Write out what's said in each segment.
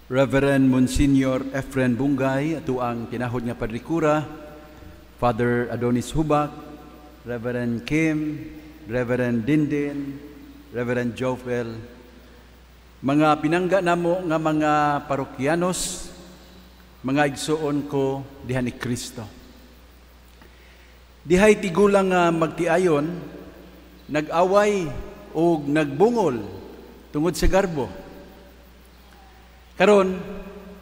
Reverend Monsignor Efren Bungay, atoang tinahod nga Padre Kura, Father Adonis Hubak, Reverend Kim, Reverend Dindin, Reverend Jofel, mga pinangga namo nga mga parokyanos, mga igsuon ko diha ni Kristo. Dihay tigulang nga magtiayon, nag-away og nagbungol tungod sa garbo. Karon,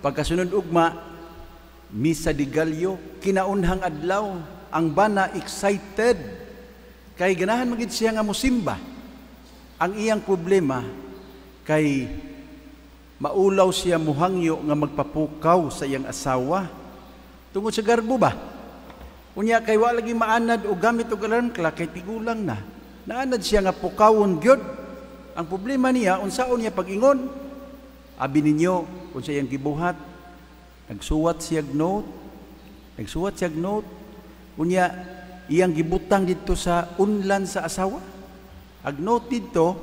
pagkasunod ugma, Misa de Gallo, kinaunhang adlaw, ang bana excited kay ganahan magid siya nga musimba. Ang iyang problema kay maulaw siya muhangyo nga magpapukaw sa iyang asawa tungod sa garbo ba. Unya kay wa lagi maanad og gamit og alarm clock kay tigulang na. Naanad siya nga pukawon gyud. Ang problema niya, unsaon niya pag-ingon? Abi ninyo unsa iyang gibuhat? Nagsuwat siya note. Nagsuwat siya note. Unya iyang gibutang didto sa unlan sa asawa. Ag note didto,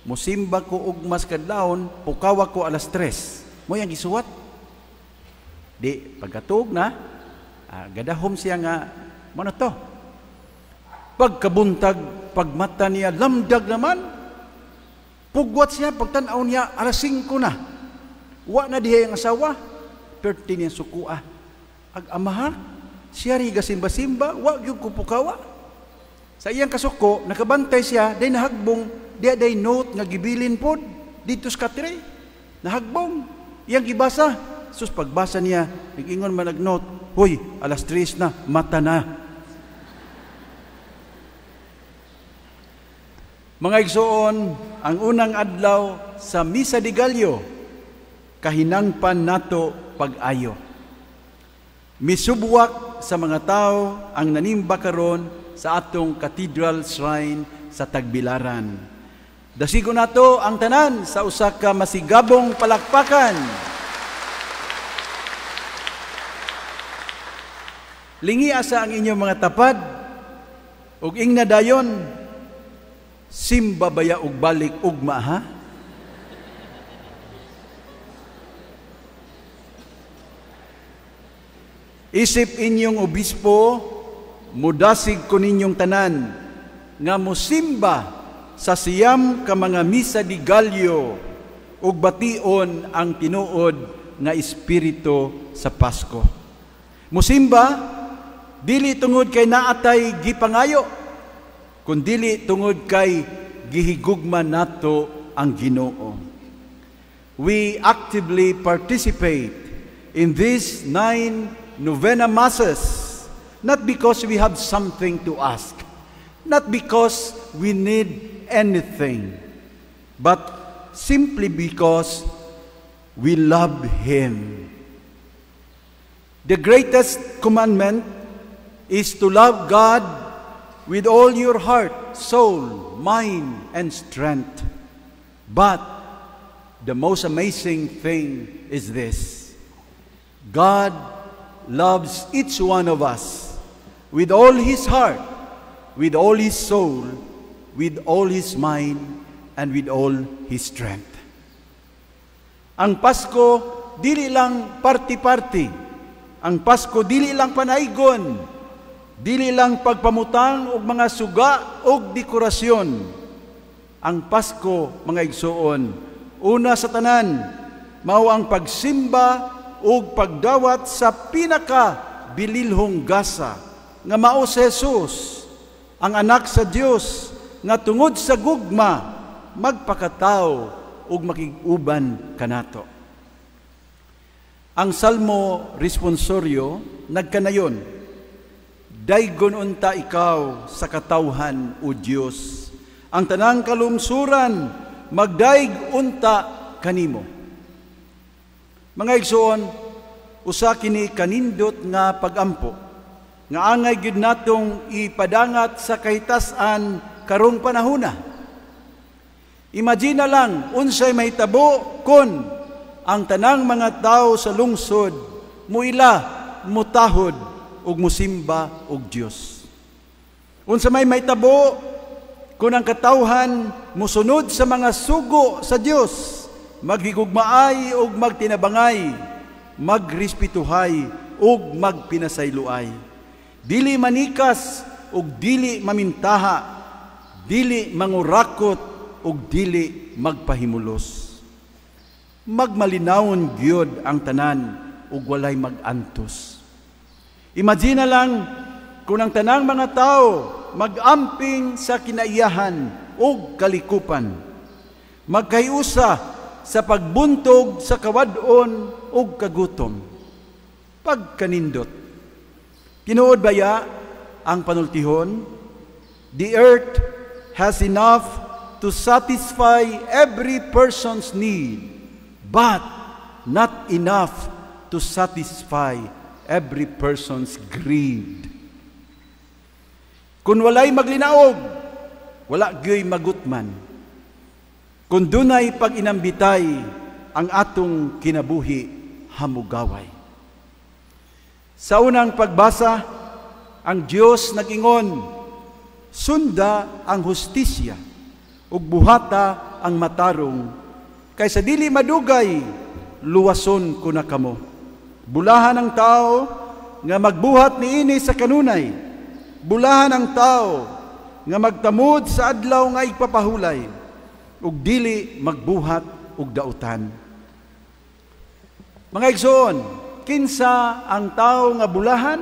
musimba ko og mas kadlawon, pukawa ko alas 3. Mo iyang gisuwat. Di pagkatuog na, gadahom siya nga mo na to. Pagkabuntag, pagmata niya lamdag naman. Pugwat siya, pagtan-aw niya, alas 5 na. Wa na diha ang asawa, perti niya sukua. Ag amaha, siya ri gasimba-simba, wa gyud ko pukawa. Sa iyang kasuko, nakabantay siya, day nahagbong, diha day note nga gibilin pod, dito sa katre. Nahagbong, iyang gibasa. Sus, pagbasa niya, nag-ingon man nag-note, huy, alas 3 na, mata na. Mga igsoon, ang unang adlaw sa Misa de Gallo, kahinangpan nato pag-ayo. Misubwak sa mga tao ang nanimba karon sa atong Cathedral Shrine sa Tagbilaran. Dasigo nato ang tanan sa usa ka masigabong palakpakan. Lingi asa ang inyong mga tapad ug ingna dayon, simba baya og balik ugma ha? Isip inyong obispo, mudasig ko ninyong tanan nga musimba sa 9 ka mga Misa de Gallo ug bation ang tinuod nga espiritu sa Pasko. Musimba dili tungod kay naatay gipangayo, kundili tungod kay gihigugma nato ang Ginoo. We actively participate in these 9 novena masses, not because we have something to ask, not because we need anything, but simply because we love Him. The greatest commandment is to love God with all your heart, soul, mind, and strength. But the most amazing thing is this: God loves each one of us with all His heart, with all His soul, with all His mind, and with all His strength. Ang Pasko, dili lang party-party. Ang Pasko, dili lang panaygon. Dili lang pagpamutang og mga suga og dekorasyon. Ang Pasko, mga igsoon, una sa tanan, mao ang pagsimba ug pagdawat sa pinaka bililhong gasa nga mao si Jesus, ang anak sa Dios, nga tungod sa gugma magpakatawo ug makig-uban kanato. Ang Salmo responsoryo nagkanayon, daygon unta ikaw sa katawhan, o Dios, ang tanang kalungsuran magdaig unta kanimo. Mga igsoon, usa kini kanindot nga pagampo nga angay gyud natong ipadangat sa kahitas-an karong panahona. Imagine lang unsay mahitabo kon ang tanang mga tawo sa lungsod muila, mutahod ug musimba og Dios. Unsa may mahitabo kung ang katawhan musunod sa mga sugo sa Dios maghigugmaay ug magtinabangay, magrespetuhay ug magpinasayloay. Dili manikas ug dili mamintaha, dili mangurakot ug dili magpahimulos. Magmalinawon gyud ang tanan ug walay magantos. Imagine lang kung ang tanang mga tao mag-amping sa kinaiyahan ug kalikupan, magkahiusa sa pagbuntog sa kawad-on ug kagutom. Pagkanindot. Tinuod baya ang panultihon? "The earth has enough to satisfy every person's need, but not enough to satisfy every person's greed." Kung walay maglinaog, wala gyoy magutman. Kung dunay pag-inambitay, ang atong kinabuhi hamugaway. Sa unang pagbasa, ang Dios nag-ingon, "Sunda ang hustisya ug buhata ang matarong, kay sa dili madugay luwason ko na kamo." Bulahan ang tao nga magbuhat niini sa kanunay. Bulahan ang tao nga magtamod sa adlaw nga igpapahulay ug dili magbuhat og dautan. Mga igsoon, kinsa ang tao nga bulahan?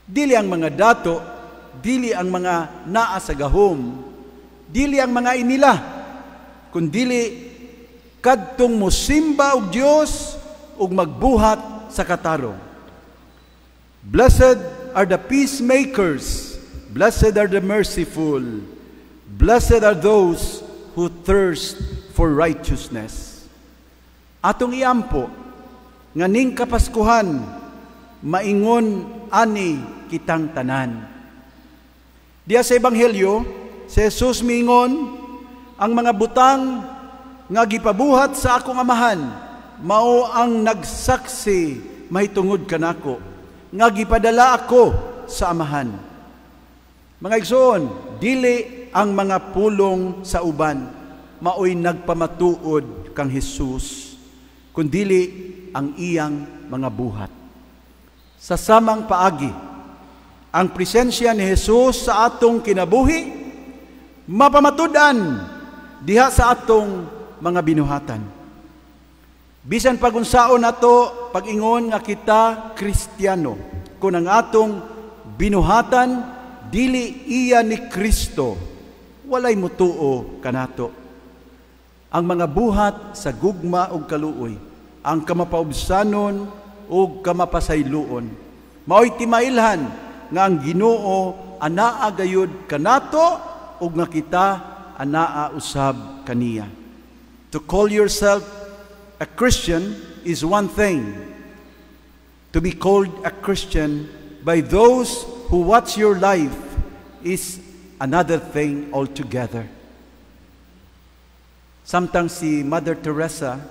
Dili ang mga dato, dili ang mga naa sa gahom, dili ang mga inila, kundili kadtong mosimba og Dios ug magbuhat sa katarong. Blessed are the peacemakers, blessed are the merciful, blessed are those who thirst for righteousness. Atong iampo nga ning Kapaskuhan maingon ani kitang tanan. Diya sa Ebanghelyo, si Jesus miingon, "Ang mga butang nga gipabuhat sa akong Amahan mao ang nagsaksi mahitungod kanako nga gipadala ako sa Amahan." Mga igsoon, dili ang mga pulong sa uban maoy nagpamatuod kang Jesus, kundili ang iyang mga buhat. Sa samang paagi, ang presensya ni Jesus sa atong kinabuhi mapamatud-an diha sa atong mga binuhatan. Bisan pag-unsaon nato pag-ingon nga kita Kristiyano, kung ang atong binuhatan dili iya ni Kristo, walay mutuo kanato. Ang mga buhat sa gugma ug kaluoy, ang kamapaubsanon ug kamapasayloon, mao'y timailhan nga ang Ginoo anaa gayud kanato ug nga kita anaa usab kaniya. To call yourself a Christian is one thing. To be called a Christian by those who watch your life is another thing altogether. Samtang si Mother Teresa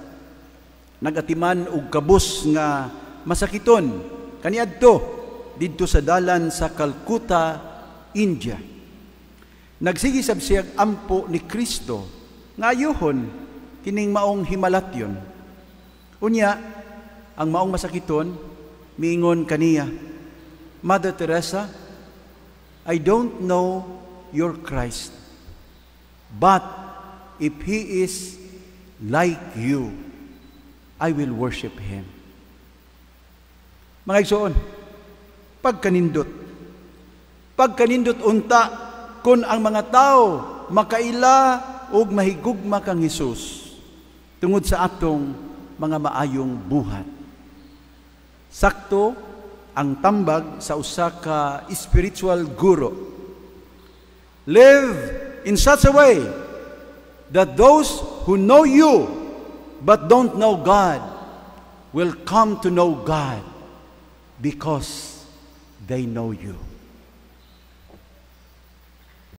nagatiman og kabus nga masakiton kaniadto didto sa dalan sa Calcutta, India, nagsige sab siya ampo ni Kristo nga ayuhon kining maong himalatyon. Unya, ang maong masakiton miingon kaniya, "Mother Teresa, I don't know your Christ, but if He is like you, I will worship Him." Mga igsoon, pagkanindot. Pagkanindot unta kung ang mga tao makaila ug mahigugma kang Hesus tungod sa atong mga maayong buhat. Sakto ang tambag sa usa ka spiritual guru: "Live in such a way that those who know you but don't know God will come to know God because they know you."